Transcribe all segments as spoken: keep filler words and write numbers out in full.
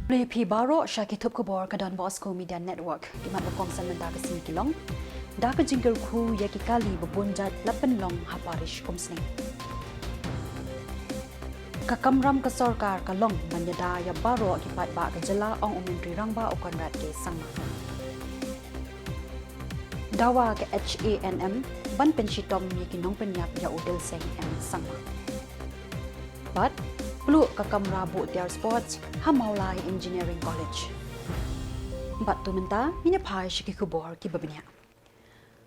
Khublei phi baroh sha ki thup khubor ka Don Bosco Media Network. Ki mat ba kongsan mynta ka sngi ki long: Da ka jingkyrkhu ïa ki kali ba bun jait la pynlong ha parish Umsning. Ka kamram ka sorkar ka long ban ïada ïa baroh ki paidbah ka jylla, ong u Myntri Rangbah u Conrad K Sangma. Dawa ka H A N M ban pynshitom ïa ki nongpynïap ïa u Dilseng M Sangma. Bad pluh ka kamra buh tiar sports ha Mawlai Engineering College. Bad to mynta ngin ïa phai sha ki khubor kiba bniah.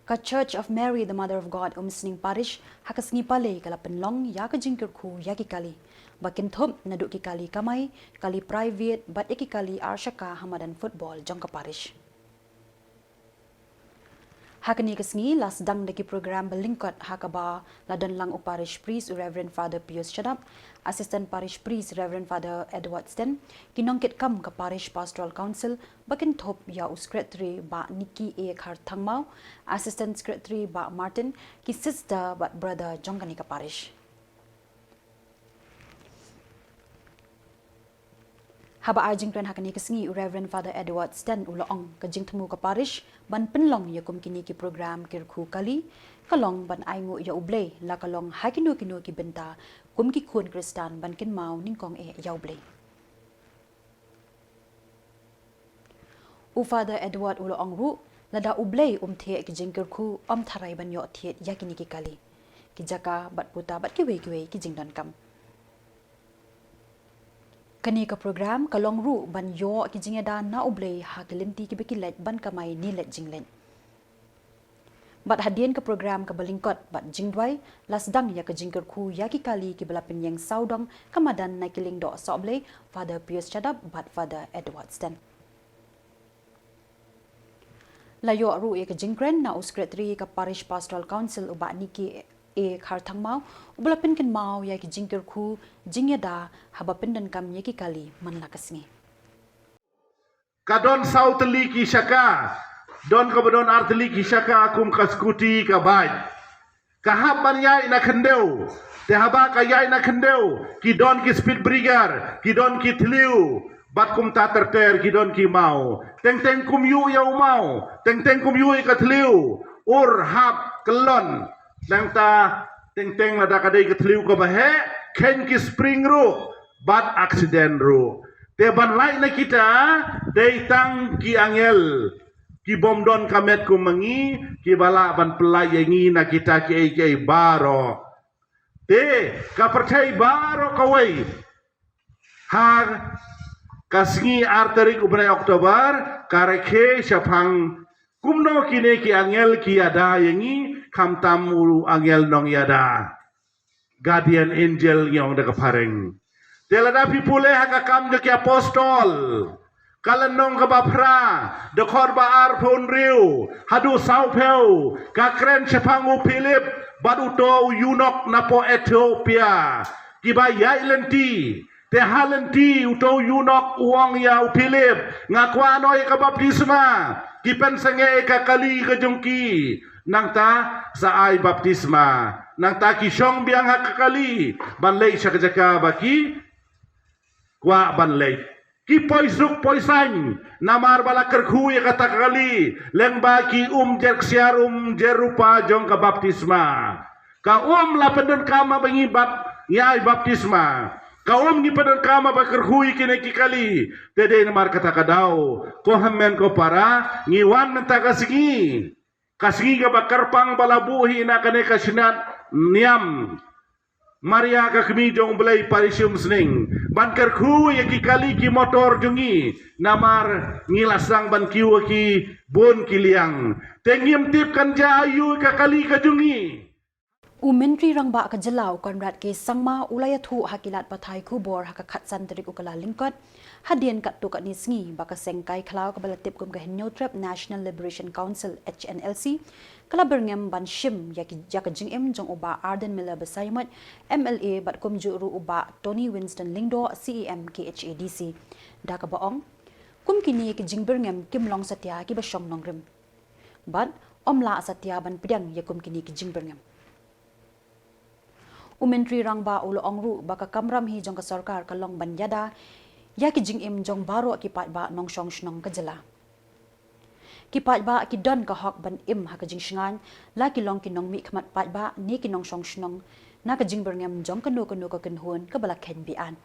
Ka Church of Mary the Mother of God Umsning Parish ha ka sngi Palei ka la pynlong ïa ka jingkyrkhu ïa ki kali ba kynthup naduh ki kali kamai, kali private bad ïa ki kali arshaka ha madan football jong ka parish. Ha kane ka sngi la sdang da ki program ba lyngkot ha kaba la don lang u Parish Priest u Reverend Father Pius Shadap, Assistant Parish Priest Reverend Father Edward Sten, ki nongkitkam ka Parish Pastoral Council ba kynthup ïa u Secretary Bah Nicky A Kharthangmaw, Assistant Secretary Bah Martin, ki sister bad brother jong kane ka parish. Haba ai jingkren ha kane ka sngi u Reverend Father Edward Sten u la ong ka jingthmu ka parish ban pynlong ïa kum kine ki program kyrkhu kali ka long ban ainguh ïa U Blei la ka long ha kino kino ki bynta kum ki khun Khristan ban kynmaw nyngkong eh ïa U Blei. U Father Edward u la ong ruh lada U Blei um thied ki jingkyrkhu ym tharai ban ïoh thied ïa kine ki kali, ki jaka bad puta bad kiwei kiwei ki jingdonkam. Kane ka program ka long ruh ban ïoh ki jingïada na U Blei ha ki lynti kiba ki leit ban kamai ne leit jingleit. Bad hadien ka program kaba lyngkot bad jingduwai la sdang ïa ka jingkyrkhu ïa ki kali kiba la pynïeng sawdong ka madan na ki lyngdoh sohblei Father Pius Shadap bad Father Edward Sten. La ïoh ruh ïa ka jingkren na u Secretary ka Parish Pastoral Council u Bah Nicky A Kharthangmaw uba la pynkynmaw ïa ki jingkyrkhu jingïada haba pyndonkam ïa ki kali man la ka sngi. Ka don saw tylli ki shaka, don kaba don ar tylli ki shaka kum ka scooty ka bike. Ka hap ban ïaid na khyndew. Te haba ka ïaid na khyndew ki don ki speed breaker, ki don ki thliew. Bad kumta ter ter ki don ki maw. Teng teng kum ïuh ïa u maw, teng teng kum ïuh ïa ka thliew. Ur hap kyllon. Nangta teng teng lada ka dei ka thliew kaba heh, kheiñ ki spring ruh bad accident ruh. Te ban lait na kita dei tang ki angel, ki bym don ka met kum ma ngi, kiba lah ban pyllait ïa ngi na kita kiei kiei baroh. Te ka pyrthei baroh kawei ha ka sngi ar tarik u bnai October ka rakhe shaphang kumno kine ki angel ki ïada ïa ngi, khamtam u angel nongïada, guardian angel ngi ong da ka phareng. Te lada phi pule ha ka Kam jong ki Apostol, ka lynnong kaba phra, dkhot ba arphew hynriew haduh sawphew, ka kren shaphang u Philip bad uto u eunuch napoh Ethiopia kiba ïaid lynti. Te ha lynti uto u eunuch u ong ïa u Philip, nga kwah noh ïa ka baptisma, ki pynsangeh ïa ka kali ka jong ki. Nangta sa ai baptisma. Nangta ki shong biang ha ka kali ban leit sha ka jaka ba ki kwah ban leit. Ki poi suk poi saiñ namar ba la kyrkhu ïa kata ka kali, lyngba ki um jer ksiar um jer rupa jong ka baptisma. Ka um la pyndonkam ba ngi bap-, ngi ai baptisma. Ka um ngi pyndonkam ba kyrkhu ïa kine ki kali. Te dei namar kata ka daw, ko hynmen ko para, ngi wan mynta ka sngi, ka sngi kaba kyrpang ba la buh hi na kane ka shnat niam Maria ka Kmie jong U Blei Parish Umsning, ban kyrkhu ïa ki kali ki motor jong ngi, namar ngi la sdang ban kiew ïa ki bun ki liang. Te ngim tip kan jia aïu ka kali ka jong ngi. U Myntri Rangbah ka jylla u Conrad K Sangma u la ïathuh ha ki lad pathai khubor ha ka khatsan tarik u Kyllalyngkot, hadien katto katne sngi ba ka seng kai khlaw kaba la tip kum ka Hynñiewtrep National Liberation Council, H N L C, ka la byrngem ban shim ïa ki, ïa ka jingim jong u Bah Ardent Miller Basaiawmoit, M L A, bad kumjuh ruh u Bah Tony Winston Lyngdoh, C E M K H A D C. Da kaba ong, kum kine ki jingbyrngem kim long satia kiba shong nongrim. Bad ym lah satia ban pdiang ïa kum kine ki jingbyrngem. U Myntri Rangbah u la ong ruh ba ka kamram hi jong ka sorkar ka long ban ïada ïa ki jingim jong baroh ki paidbah nongshong shnong ka jylla. Ki paidbah ki don ka hok ban im ha ka jingshngaiñ, la ki long ki nongmihkhmat paidbah ne ki nongshong shnong na ka jingbyrngem jong kano kano ka kynhun kaba la kheiñ beaiñ.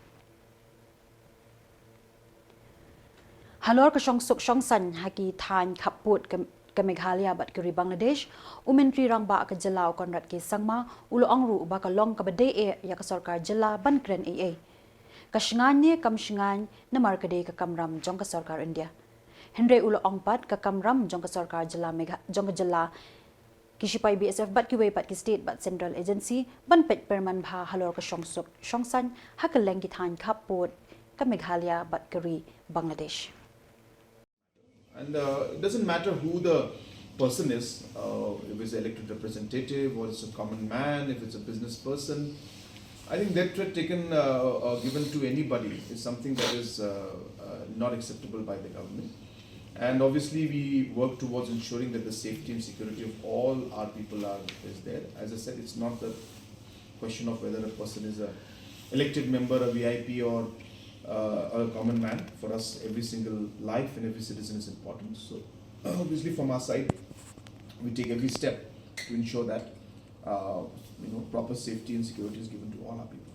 Halor ka shongsuk shongsaiñ ha ki thaiñ khappud ka, ka Meghalaya bad ka ri Bangladesh, u Myntri Rangbah ka jylla u Conrad K Sangma u la ong ruh ba ka long kaba dei eh ïa ka sorkar jylla ban kren ei ei. Ka shngaiñ ne kam shngaiñ namar ka dei ka kamram jong ka sorkar India. Hynrei u la ong pat ka kamram jong ka sorkar jylla Megha-, jong ka jylla, ki shipai B S F bad kiwei pat ki state bad central agency ban peit pyrman bha halor ka shongsuk shongsaiñ ha kylleng ki thaiñ khappud ka Meghalaya bad ka ri Bangladesh. And uh, it doesn't matter who the person is, uh, if it's an elected representative or it's a common man, if it's a business person. I think that threat taken uh, or given to anybody is something that is uh, uh, not acceptable by the government. And obviously, we work towards ensuring that the safety and security of all our people are is there. As I said, it's not the question of whether a person is a elected member, a V I P, or uh, a common man. For us, every single life and every citizen is important. So, obviously, from our side, we take every step to ensure that uh, you know proper safety and security is given to all our people.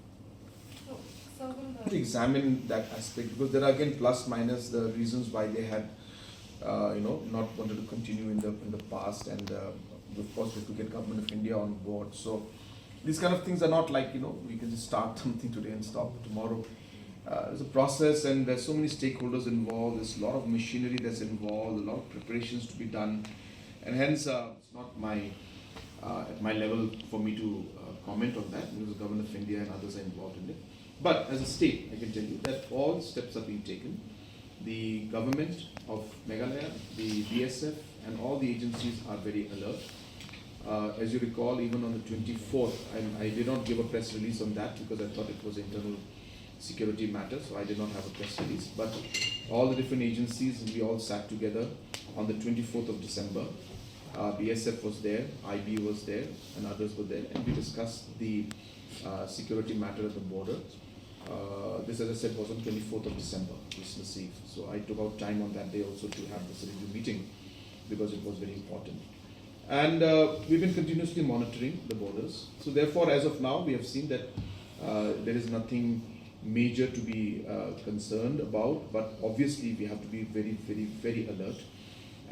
So, so will To the examine that aspect, because there are again plus minus the reasons why they had uh, you know not wanted to continue in the in the past, and uh, of course we have to get Government of India on board. So these kind of things are not like you know we can just start something today and stop tomorrow. Uh, there's a process, and there's so many stakeholders involved. There's a lot of machinery that's involved, a lot of preparations to be done, and hence uh, it's not my uh, at my level for me to uh, comment on that, because the Government of India and others are involved in it. But as a state, I can tell you that all steps are being taken. The government of Meghalaya, the B S F, and all the agencies are very alert. Uh, as you recall, even on the twenty-fourth, I, I did not give a press release on that because I thought it was an internal security matter, so I did not have a press release. But all the different agencies, we all sat together on the twenty-fourth of December. Uh, B S F was there, I B was there, and others were there, and we discussed the uh, security matter at the border. Uh, this, as I said, was on twenty-fourth of December, Christmas Eve. So I took out time on that day also to have this review meeting because it was very important. And uh, we've been continuously monitoring the borders. So therefore, as of now, we have seen that uh, there is nothing major to be uh, concerned about, but obviously we have to be very, very, very alert,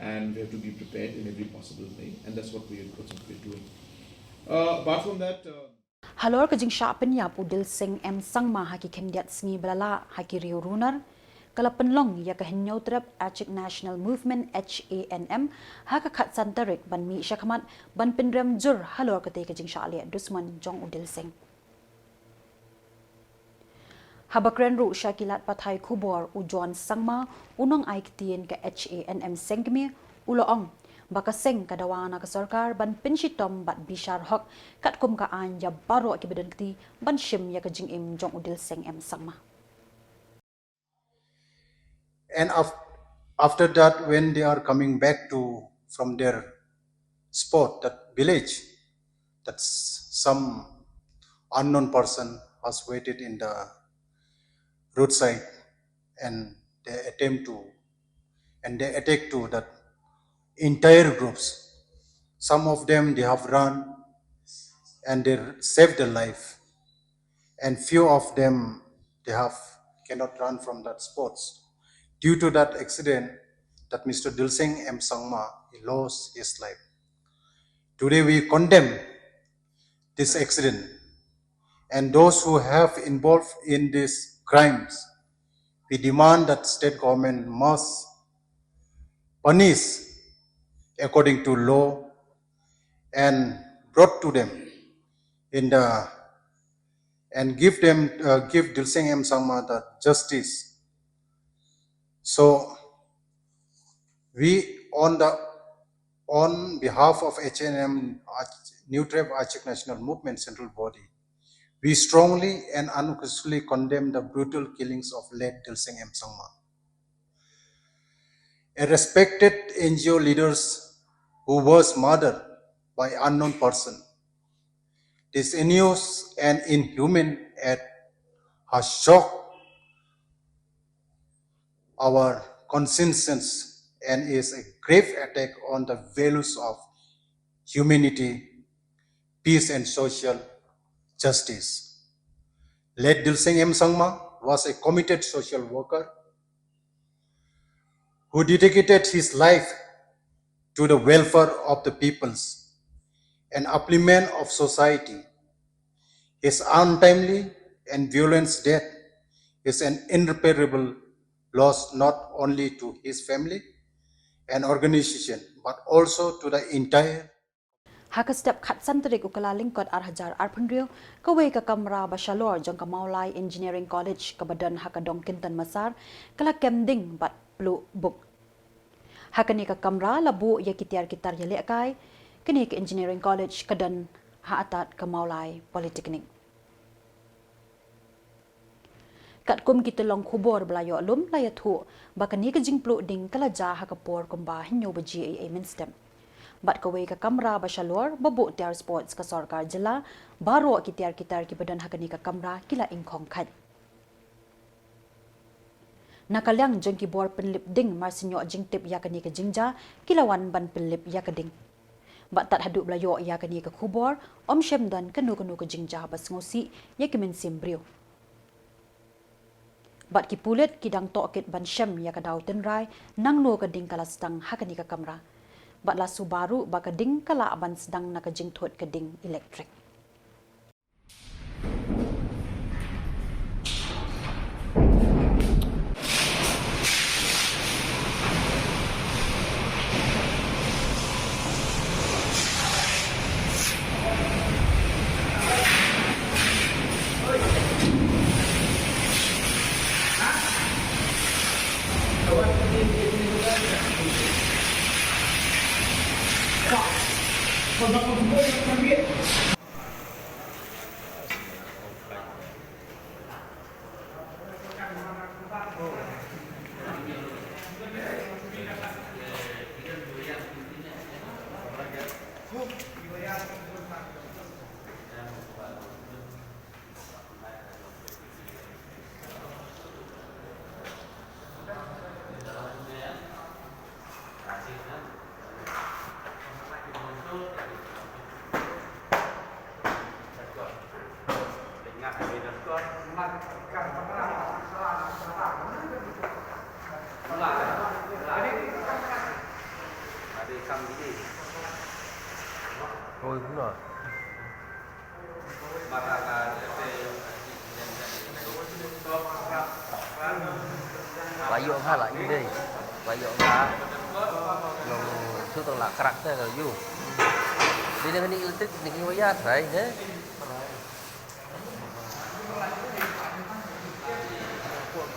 and we have to be prepared in every possible way, and that's what we are, that's what we're doing. Uh, apart from that, uh, Halor ka jingshah pynïap u Dilseng M Sangma ha ki khyndiat sngi ba la lah ha ki riew runar, ka la pynlong ïa ka Hynñiewtrep Achik National Movement, H A N M, ha ka khatsan tarik ban mih shakhmat ban pynrem jur halor katei ka jingshah leh dusmon jong u Dilseng. Haba kren ruh sha ki lad pathai khubor, u John Sangma, u nongai ktien ka H A N M Sengkmie, u la ong ba ka seng ka dawa na ka sorkar ban pynshitom bad bishar hok katkum ka aiñ ïa baroh kiba don kti ban shim ïa ka jingim jong u Dilseng M Sangma. And af- after that, when they are coming back to from their spot, that village, that s- some unknown person has waited in the roadside, and they attempt to, and they attack to that entire groups. Some of them, they have run and they saved their life, and few of them, they have cannot run from that spots. Due to that accident, that Mister Dilseng M Sangma, he lost his life. Today we condemn this accident, and those who have involved in these crimes, we demand that state government must punish according to law and brought to them in the and give them uh, give Dilseng M Sangma the justice. So we on the on behalf of H A N M, Ach- New Tribe Achik National Movement Central Body, we strongly and unequivocally condemn the brutal killings of late Dilseng M Sangma, a respected N G O leaders who was murdered by unknown person. This heinous and inhuman act has shocked our consciences and is a grave attack on the values of humanity, peace, and social justice. Late Dilsing M. Sangma was a committed social worker who dedicated his life to the welfare of the peoples and upliftment of society. His untimely and violent death is an irreparable loss not only to his family and organization but also to the entire. Ha ka step khatsan tarik u Kyllalyngkot arhajar arphew hynriew, kawei ka kamra ba shalor jong ka Mawlai Engineering College kaba don ha ka dong Kinton Massar, ka la kem ding bad pluh buk. Ha kane ka kamra la buh ïa ki tiar ki tar ïalehkai. Kane ka Engineering College ka don ha atad ka Mawlai Polytechnic. Katkum ki tyllong khubor ba la ïoh lum la ïathuh ba kane ka jingpluh ding ka la jia ha ka por kumba hynñiew baje eiei mynstep. Bad kawei ka kamra ba shalor ba buh tiar sports ka sorkar jylla, baroh ki tiar ki tar kiba don ha kane ka kamra ki la ingkhong khait. Na ka liang jong ki bor pynlip ding, mar shu ïoh jingtip ïa kane ka jingjia, ki la wan ban pynlip ïa ka ding. Bad tad haduh ba la ïoh ïa kane ka khubor, ym shym don kano kano ka jingjia ba sngewsih ïa ki mynsiem briew. Bad ki pulit ki dang tohkit ban shem ïa ka daw tynrai nangno ka ding ka la sdang ha kane ka kamra. Bad la suba ruh ba ka ding ka lah ban sdang na ka jingthut ka ding elektrik. Oi, pula. Ba ïoh nga la ïoh dei. Ba ïoh nga. Long shu tang la krak te ka ïoh. Dei dei ni elektrik ni ki waya trai ne.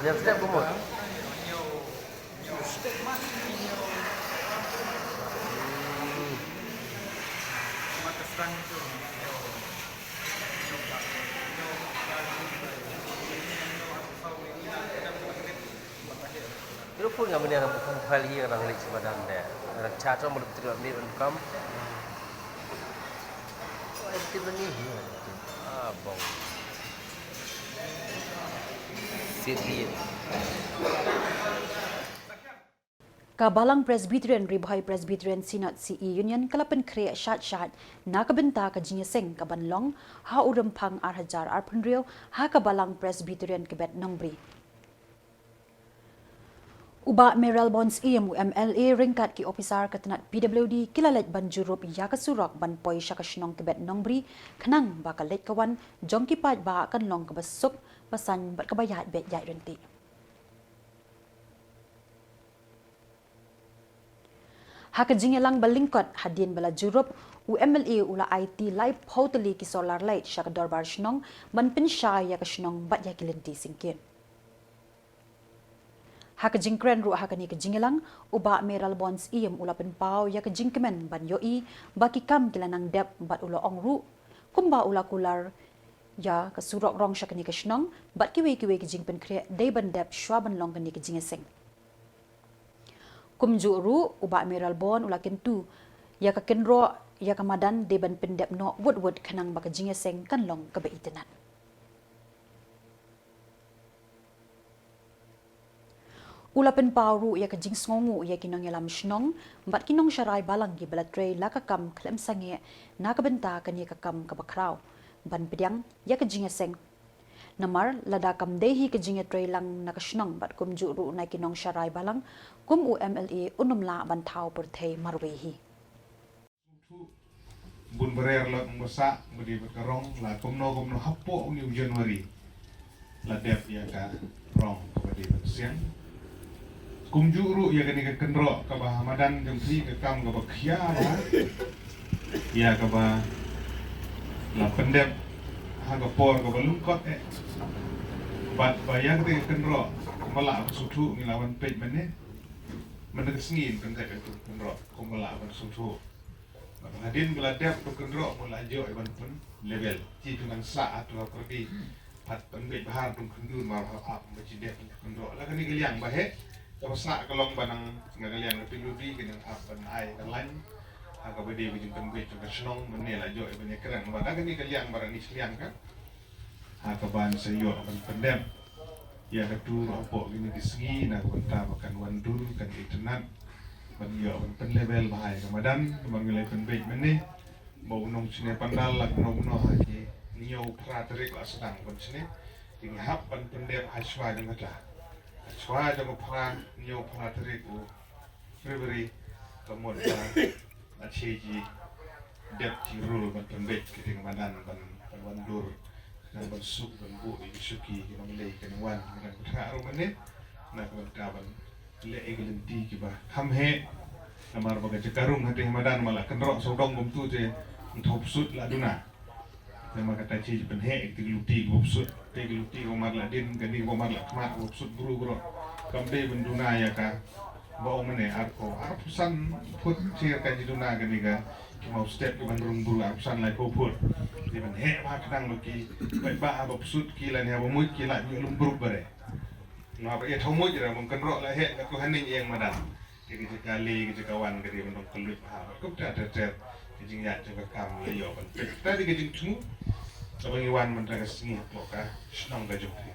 Ni step ko mo. Kira pun nga mania rang bukan file hi rang lek semadan deh. Rang chat rang belum terima ni rang kam. Active ni hi. Ah, bong. Sit hi. Ka Balang Presbyterian Ri Bhoi Presbyterian Synod C E Union ka la pynkhreh shait shait na ka bynta ka jingïaseng ka ban long ha u Rymphang ar hajar arphew hynriew ha ka Balang Presbyterian ka Bet Nongbri. U Bah Mayralborn Syiem, u M L A, ryngkat ki ophisar ka tnat P W D ki la leit ban jurrup ïa ka surok ban poi sha ka shnong ka Bet Nongbri, khnang ba ka leit ka wan jong ki paidbah kan long kaba suk, ba saiñ bad kaba ïaid beit ïaid ryntih. Ha ka jingïalang ba lyngkot hadien ba la jurrup, u M L A u la aiti laiphew tylli ki solar light sha ka dorbar shnong ban pynshai ïa ka shnong bad ïa ki lynti syngkien. Ha ka jingkren ruh ha kane ka jingïalang, u Bah Mayralborn Syiem u la pynpaw ïa ka jingkmen ban ïohi ba ki kam ki la nang dep bad u la ong ruh kumba u la kular ïa ka surok rong sha kane ka shnong bad kiwei kiwei ki jingpynkhreh dei ban dep shwa ban long kane ka jingïaseng. Kumjuh ruh u Bah Mayralborn u la kyntu ïa ka kynroh ïa ka madan dei ban pyndep noh wut wut khnang ba ka jingïaseng kan long kaba itynnad. U la pynpaw ruh ïa ka jingsngewnguh ïa ki nongïalam shnong bad ki nongsharai balang kiba la trei la ka kam khlem sangeh na ka bynta kane ka kam kaba khraw ban pdiang ïa ka jingïaseng. Namar lada kam dei hi ka jingïatreilang na ka shnong bad kumjuh ruh na ki nongsharai balang, kum u M L A un ym lah ban thaw pyrthei marwei hi. Bun barer la ong ba sah ba dei bad ka rong la kumno kumno hapoh u January la dep ïa ka rong kaba dei ban siang. Kumjuh ruh ïa kane ka kynroh kaba ha madan jong phi ka kam kaba khia ba ïa kaba la pyndep ha ka por kaba lyngkot eh. Bad ba ïa kane ka kynroh kumba la ba suthu ngi la wan peit mynne. Mynne ka sngi pyndep ïa ka kynroh kumba la ba suthu. Bad hadien ba la dep tu kynroh mo la jok ban pynlevel. Ci tu ngan sa atu ha pyrdi. Pat pynbeit bha tu khyndiat mar ha ap ba ci dep tu kynroh. La kane ka liang ba heh. Kaba sah ka long ba nang nga ka liang ka P W D ka nang ap ban ai ka lain. Ha kaba dei ba jingpynbeit tu ka shnong mynne la jok ban ïakren ba la kane ka liang ba rani sliang ka. Ha kaba ngi sa ïoh ban pyndep ïa ka tur hapoh kine ki sngi na ka bynta ba kan wan dur kan itynnad ban ïoh ban pynlevel bha ïa ka madan. Namar ngi la pynbeit mynne ba u nongshne pandal la kumno kumno ha ki hynñiew phra tarik la sdang ban shne. Te ngi hap ban pyndep ha shwa jong kata, ha shwa jong ka phra, hynñiew phra tarik u February ka mut ba la shei ji dep ji rul ban pynbeit kiti ka madan ban, ban wan dur nang ban suk ban buh ïa ki shuki ki nonglei ki nongwan ki nongthoh ruh mynne na ka bynta ban leh ïa ki lynti kiba kham heh. Namar ba ka jaka rung hate ha madan ma la kynroh sawdong kumtu te ngi thop sut la duna. Namar kata shi pynheh ïa ki luti kiba bsut, te ki luti kiba mar la dien, kane kiba mar la khmat kiba bsut bru bru. Kam dei ban duna ïa ka ba ong mynne arphew, arphew san phut sir ka ji duna kane ka ki maw step kiban rung bru arphew san laiphew phut. Dei ban heh bha khnang ba ki paidbah haba bsut ki lane haba muid ki lah ïoh lum bru bare. Nga ba ïa thaw muid ra ban kynroh la heh ka tu haning ïeng madan. Ïa ka jaka lei, ka jaka wan ka dei ban dang kylluid bha bad kumta ter ter ka jingïaid jong ka kam la ïoh ban peit. Kata dei ka jingthmu kaba ngi wan mynta ka sngi hapoh ka shnong ka jong phi.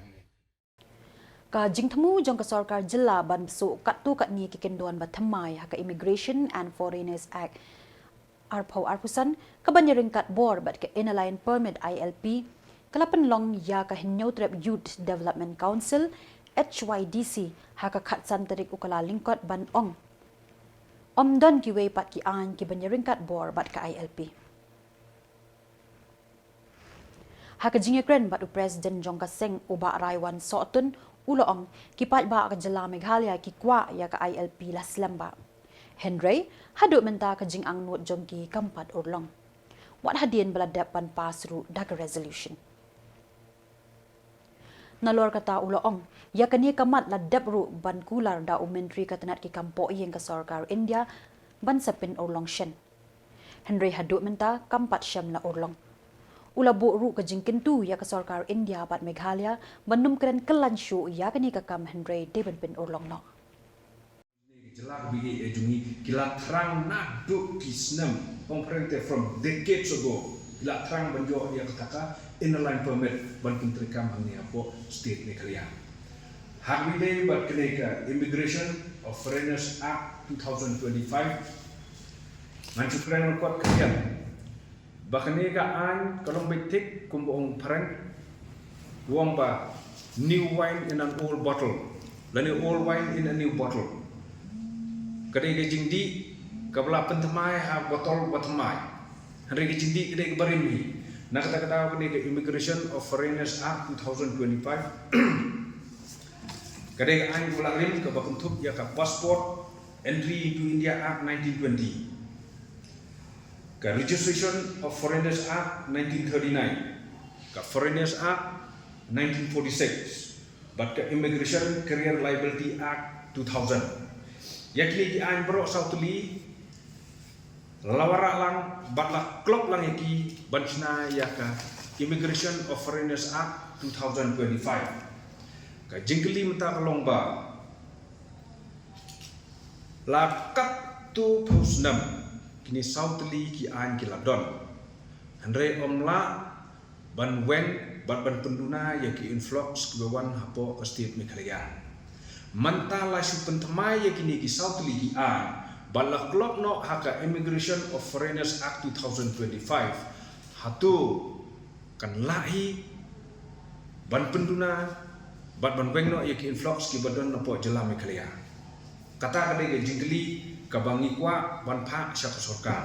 Ka jingthmu jong ka sorkar jylla ban bsuh katto katne ki kyndon ba thymmai ha ka Immigration and Foreigners Act arphew arphew san, kaban ïaryngkat bor bad ka Inner Line Permit, I L P, ka la pynlong ïa ka Hynñiewtrep Youth Development Council, H Y D C, ha ka khatsan tarik u Kyllalyngkot ban ong ym don kiwei pat ki aiñ kiban ïaryngkat bor bad ka I L P. Ha ka jingïakren bad u President jong ka seng u Bah Raiwan Sohtun, u la ong ki paidbah ka jylla Meghalaya ki kwah ïa ka I L P la slem bha. Hynrei haduh mynta ka jingangnud jong ki kam pat urlong, wat hadien ba la dep ban pass ruh da ka resolution. Nalor kata u la ong ïa kane ka mat la dep ruh ban kular da u Myntri ka tnat ki kam pohïing ka sorkar India ban sa pynurlong shen. Hynrei haduh mynta kam pat shem la urlong. U la buh ruh ka jingkyntu ïa ka sorkar India bad Meghalaya ban nym kren kyllain shuh ïa kane ka kam hynrei dei ban pynurlong noh. Ki jylla kiba ïeit jong ngi ki la thrang naduh ki snem, ong phareng te from decades ago, ki la thrang ban ïoh ïa kata ka Inner Line Permit ban pyntreikam hangne hapoh state Meghalaya. Ha kaba ïadei bad kane ka Immigration of Foreigners Act two thousand twenty-five, ngan shu kren lyngkot khyndiat ba kane ka aiñ ka long beit thik kumba ong phareng, u ong ba new wine in an old bottle lane old wine in a new bottle. Ka dei ka jingdih kaba la pynthymmai ha botol ba thymmai. Hynrei ka jingdih ka dei kaba rim hi. Na kata ka daw kane ka Immigration of Foreigners Act two thousand twenty-five ka dei ka aiñ kaba la rim kaba kynthup ïa ka Passport Entry into India Act nineteen twenty, ka Registration of Foreigners Act nineteen thirty-nine, ka Foreigners Act nineteen forty-six, bad ka Immigration Career Liability Act two thousand. Ïa kine ki aiñ baroh saw tylli la wanrah lang bad la klop lang ïa ki ban shna ïa ka Immigration of Foreigners Act two thousand twenty-five. Ka jingkylli mynta ka long ba la katto phew snem kine saw tylli ki aiñ ki la don, hynrei ym lah ban weng bad ban pynduna ïa ki influx kiba wan hapoh ka state Meghalaya. Mynta la shu pynthymmai ïa kine ki saw tylli ki aiñ bad la klop noh ha ka Immigration of Foreigners Act two thousand twenty-five. Hato kan lah hi ban pynduna bad ban weng noh ïa ki influx kiba don napoh jylla Meghalaya? Kata ka dei ka jingkylli kaba ngi kwah ban phah sha ka sorkar.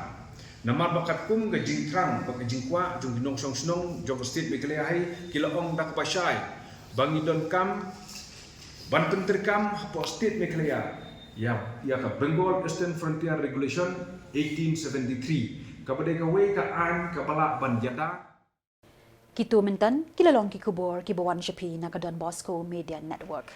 Namar ba katkum ka jingthrang bad ka jingkwah jong ki nongshong shnong jong ka state Meghalaya hi, ki la ong da kaba shai ba ngi donkam ban pyntreikam hapoh state Meghalaya ïa, ïa ka Bengal Eastern Frontier Regulation eighteen seventy-three, kaba dei kawei ka aiñ kaba lah ban ïada. Kito mynta ki la long ki khubor kiba wan sha phi na ka Don Bosco Media Network.